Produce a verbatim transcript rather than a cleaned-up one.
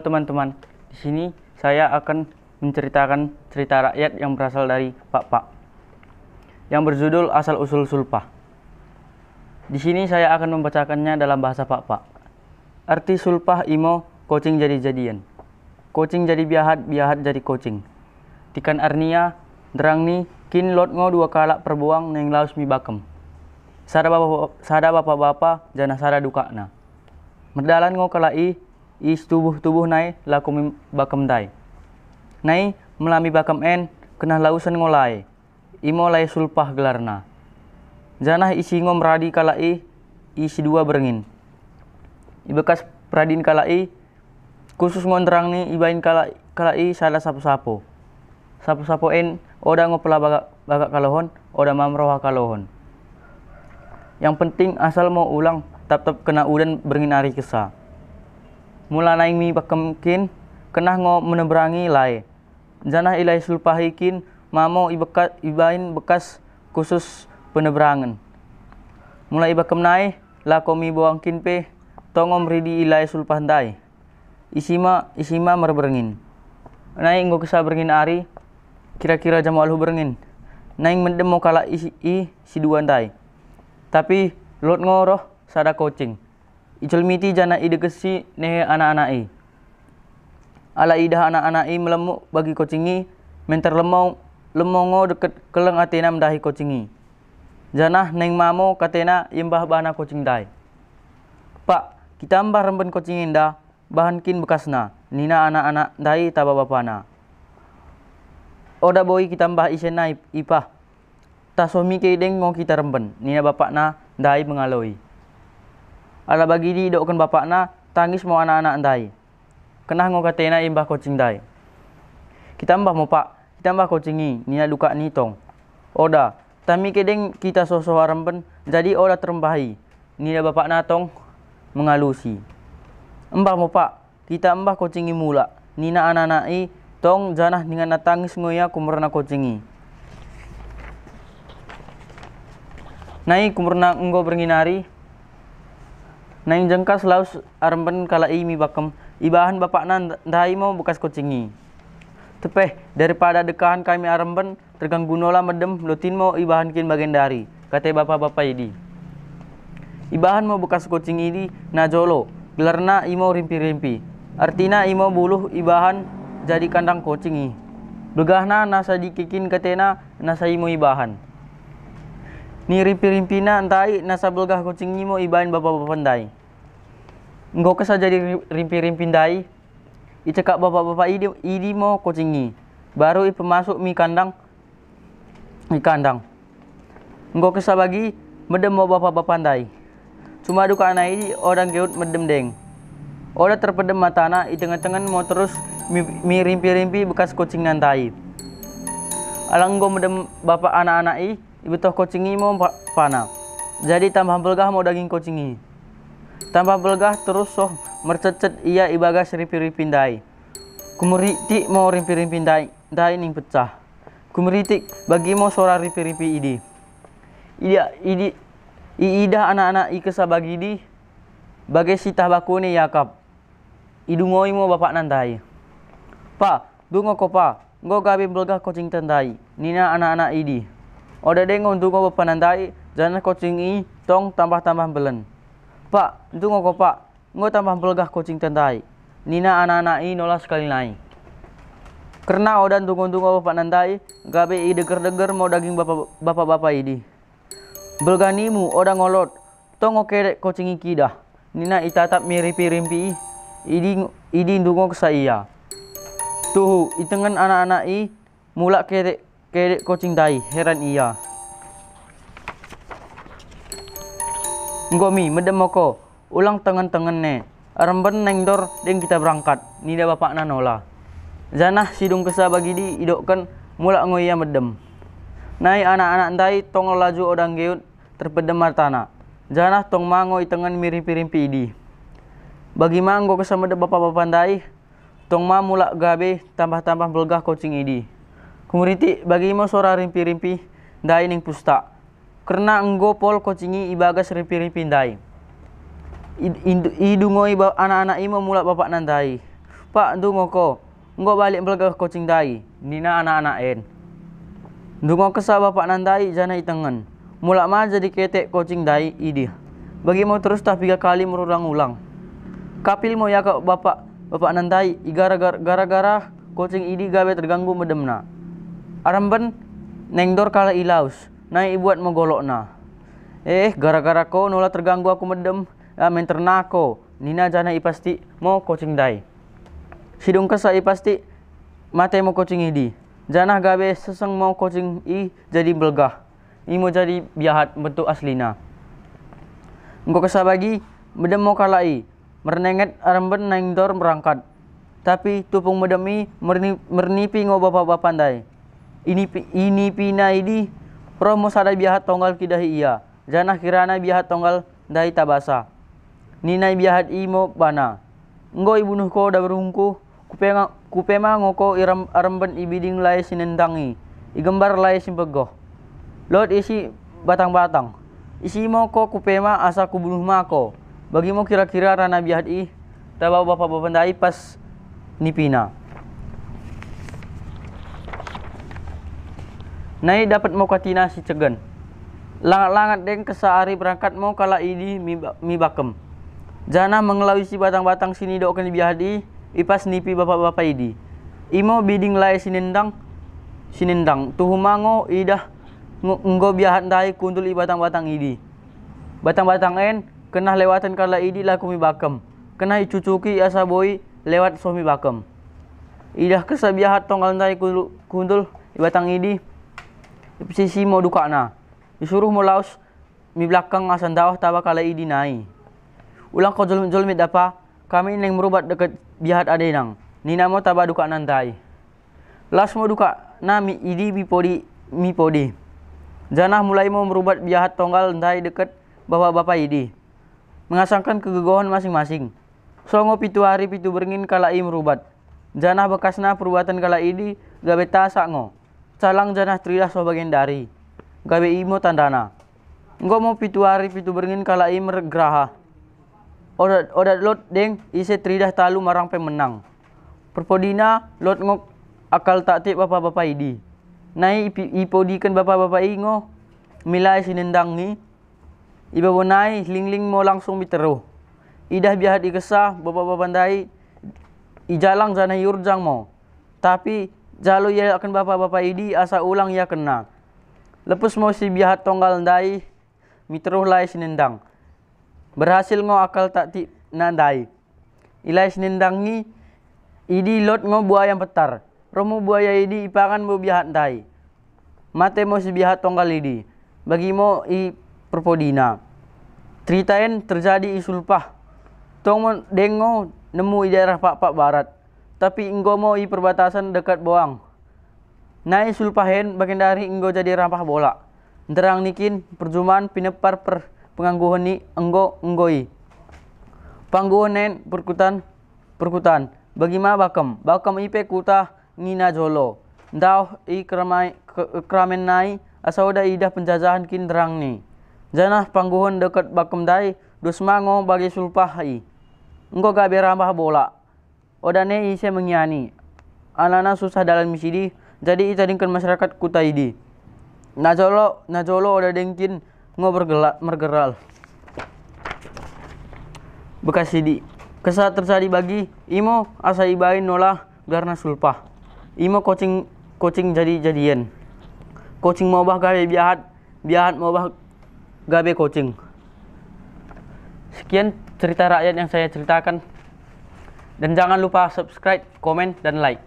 Teman-teman, di sini saya akan menceritakan cerita rakyat yang berasal dari Pakpak, yang berjudul Asal Usul Sulpah. Di sini saya akan membacakannya dalam bahasa Pakpak. Arti sulpah imo kocing jadi-jadian. Kocing jadi biahat, biahat jadi kocing. Tikan arnia, nderrang ni, kin lot ngo dua kalak perboang naing laus mi Bakem. Sada bapa, sada bapa-bapa, janah sada dukakna. Merdalan ngo kalak i, i situbuh-tubuh nai lako mi Bakem ndai. Nai, mella mi Bakem en, kennah lausen ngo lae. Imo lae Sulpah gelarna. Janah isi ngo meradi kalak i, i sidua berngin. Ibekas peradin kalak i, khusus ngo nderrang ni ibain kalak, kalak i sada sapo-sapo. Sapo-sapo en oda ngo pella bagak, bagak kalohon, oda ma meroha kalohon. Yang penting asal mo ulang tap-tap kena udan berngin ari kessa. Mula naing mi Bakem kin, kennah ngo menebberangi lae. Janah i lae Sulpah i kin ma mo ibeka-, ibain bekas khusus penebberangen. Mula i Bakem nai, lako mi boang kin pe, tong ngo meridi i lae Sulpah ndai. Isi ma, isi ma merberngin. Nai enggo kessa berngin ari, kira-kira jam waluh berngin. Naing meddem mo kalak i, i sidua ndai. Tapi lot ngo roh sada kocing. Iculmiti janah idekesi nehe anak-anak i. Ala idah anak-anak i melemmuk bagi kocing i, menter lemmo, lemmo ngo dekket kelleng atena mendahi kocing i. Janah naing ma mo katena iembah bana kocing ndai. "Pak, kita mbah remben kocing enda, bahan kin bekasna," nina anak-anak ndai taba bapana. "Oda boi kita mbah isenna i, Pak. Tasoh mi ke deng ngo kita remben," nina bapakna ndai mengaloi. Ala bagidi idokken bapakna, tangis mo anak-anak ndai. Kennah ngo katena iembah kocing ndai. "Kita mbah mo, Pak, kita mbah kocing i," nina dukak ni tong. "Oda, tah mi ke deng kita soh-soh aremben, jadi oda terembah i," nina bapakna tong mengalusi. "Mbah mo, Pak, kita mbah kocing i mulak," nina anak-anak i tong janah ninganna tangis ngo ia kumerna kocing i. Nai kumerna enggo berngin ari, naing jengkas laus aremben kalak i mi Bakem, ibahan bapakna nd-, ndai mo bekas kocing i. "Tepeh, daripada dekkahen kami aremben, terganggu nola meddem, lot kin mo ibahan kin bagendari," kata bapa-bapa idi. Ibahan mo bekas kocing idi najolo, gelarna imo rimpi-rimpi. Artina imo buluh ibahan jadi kandang kocing i. Belgahna nasa dike kin katena nasa imo ibahan. Ni rimpi-rimpina ndai nasa belgah kocing i mo ibain bapa-bapa ndai. Enggo kessa jadi ri-, rimpi-rimpi ndai, icekap bapa-bapa idi, idi mo kocing i. Baru ipemasuk mi kandang, i kandang. Enggo kessa bagi, meddem mo bapa-bapa ndai. Cuma dukakna idi oda nggeut meddem deng. Oda terpeddem matana, itengen-tengen mo terus mi, mi rimpi-rimpi bekas kocingna ndai. Ala enggo meddem bapa anak-anak i, ibettoh kocing i mo pa-, pana. Jadi tambah mbelgah mo daging kocing i. Tambah mbelgah terus soh mercetcet ia ibagas rimpi-rimpi ndai. Kumeritik mo rimpi-rimpi ndai, ndai ning pecah. Kumeritik, bagi mo sora rimpi-rimpi idi. Idi, idi, iidah anak-anak i kessa bagidi, bage sitah bakune iakap. Idungoi mo bapakna ndai. "Pa, ndung ngo ko, Pa, enggo gabe mbelgah kocingta ndai," nina anak-anak idi. Oda deng ngo ndung ngo bapana ndai, janah kocing i tong tambah-tambah mbelen. "Pa, ndung ngo ko, Pa, enggo tambah mbelgah kocingta ndai," nina anak-anak i nola sekali nai. Kerna oda ndung ngo-ndung ngo bapakna ndai, gabe ideger-deger mo daging bapa-, bapa-bapa idi. "Mbelgah nimu oda ngo lot, tong ngo kedek kocing i kidah," nina itatap mi rimpi-rimpi i, idi, idi ndung ngo kessa ia. Tuhu, itengen anak-anak i, mulak kedek, kedek kocing ndai, heran ia. "Enggo mi, meddem mo ko, ulang tengen-tengen ne. Aremben naing ndor deng kita berangkat," nina bapakna nola. Janah sidung kessa bagidi idokken mulak ngo ia meddem. Nai anak-anak ndai tong laju oda nggeut terpeddem matana. Janah tong ma ngo itengen mi rimpi-rimpi idi. Bagi ma enggo kessa meddem bapa-bapa ndai, tong ma mulak gabe tambah-tambah mbelgah kocing idi. Kumeritik bagi mo sora rimpi-rimpi ndai ning pustak. Kerna enggo pol kocing i ibagas rimpi-rimpi ndai. Id-, indu-, idungoi ba-, anak-anak i mo mulak bapakna ndai. "Pak, ndungo ko, enggo balik mbelgah kocing ndai," nina anak-anak en. Ndungo kessa bapakna ndai janah itengen. Mulak ma jadi ketek kocing ndai idi. Bagi mo terus tah piga kali merulang-ulang. Kapil mo iakap bapak, bapakna ndai, i gara-gara, gara-gara kocing idi gabe terganggu medemna. Aremben naing ndor kalak i laus, nai ibuat mo golokna. "Eh, gara-gara ko nola terganggu aku medem, ah, menterna ko," nina janah ipasti mo kocing ndai. Sidung kessa ipasti mate mo kocing idi. Janah gabe seseng mo kocing i jadi mbelgah. Imo jadi biahat bentuk aslina. Enggo kessa bagi, medem mo kalak i. Mernenget aremben naing ndor merangkat. Tapi tupung medem i merni-, mernipi ngo bapak-bapak ndai. Inipi-, inipina idi, roh mo sada biahat tonggal kidahi ia. Janah kirana biahat tonggal ndai tabasa. Nina biahat i mo bana, "Enggo ibunuh ko daberungku, kupema, kupema ngo ko i rem-, aremben i biding lae sinendang i, i gembar lae simpegoh. Lot isi batang-batang. Isi mo ko kupema asa kubunuh ma ko." Bagi mo kira-kira rana biahat i taba bapak-bapak ndai pas nipina. Nai dapet mo katina si Cegen. Langat-langat deng kessa ari berangkat mo kalak idi mi ba-, mi Bakem. Janah mengelau isi batang-batang sinidokken biahat i, ipas nipi bapak-bapak idi. Imo biding lae sinendang, sinendang. Tuhu ma ngo idah ngo-, enggo biahat ndai kundul i batang-batang idi. Batang-batang en kennah lewaten kalak idi lako mi Bakem. Kennah icucuki asa boi lewat soh mi Bakem. Idah kessa biahat tonggal ndai kundul, kundul i batang idi, ipsisi mo dukakna. Isuruh mo laus mi belakang asa ndaoh taba kalak idi nai. "Ulang ko jolmit-jolmit dapa, kami naing merubat dekket biahat ade nang," nina mo taba dukakna ndai. Laus mo dukakna mi idi mi podi, mi podi. Janah mulai mo merubat biahat tonggal ndai dekket bapak-bapak idi. Mengasangken kegegohen masing-masing. Songo pitu ari pitu berngin kalak i merubat. Janah bekasna perubaten kalak idi gabe tasak ngo. Calang janah teridah soh bagendari. Gabe imo tandana. Enggo mo pitu ari pitu berngin kalak i mergeraha. Oda, oda lot deng ise teridah talu marang pe menang. Perpodina lot ngo akal taktik bapak-bapak idi. Nai ipi-, ipodiken bapak-bapak i ngo mi lae sinendang i. I babo nai lingling mo langsung mi terruh. Idah biahat i kessa bapak-bapak ndai ijalang janah iurjang mo. Tapi jalo ielakken bapak-bapak idi asa ulang iakkenna. Leppes mo si biahat tonggal ndai mi terruh lae sinendang. Berhasil ngo akal taktikna ndai. I lae sinendang i idi lot ngo buaya mpetar. Roh mo buaya idi ipangan mo biahat ndai. Mate mo si biahat tonggal idi. Bagi mo i perpodina. Cerita en terjadi i Sulpah. Tong mo deng ngo nemu i daerah Pakpak Barat. Tapi enggo mo i perbatasan dekket Boang. Nai Sulpah en bagendari enggo jadi rampah bola. Nderrang nikin perjumaan pinepar per-, pengangguhen i enggo, enggo i. Pangguhen en perkutan, perkutan. Bagi ma Bakem. Bakem i pe kuta ngina jolo. Ndaoh i keramai-, ke-, keramen nai asa oda idah penjajahen kin nderrang ni. Janah pangguhen dekket Bakem ndai dus ma ngo bage Sulpah i. Enggo gabe rampah bola. Oda ne ise mengiani. Alana susah dalan misidi, jadi itadingken masyarakat kuta idi. Najolo, najolo oda deng kin ngo bergela-, mergeral. Bekas idi. Kessa terjadi bagi, imo asa ibaing nola gelarna Sulpah. Imo kocing, kocing jadi-jadien. Kocing mobah gabe biahat, biahat mobah gabe kocing. Sekian cerita rakyat yang saya ceritakan. Dan jangan lupa subscribe, komen, dan like.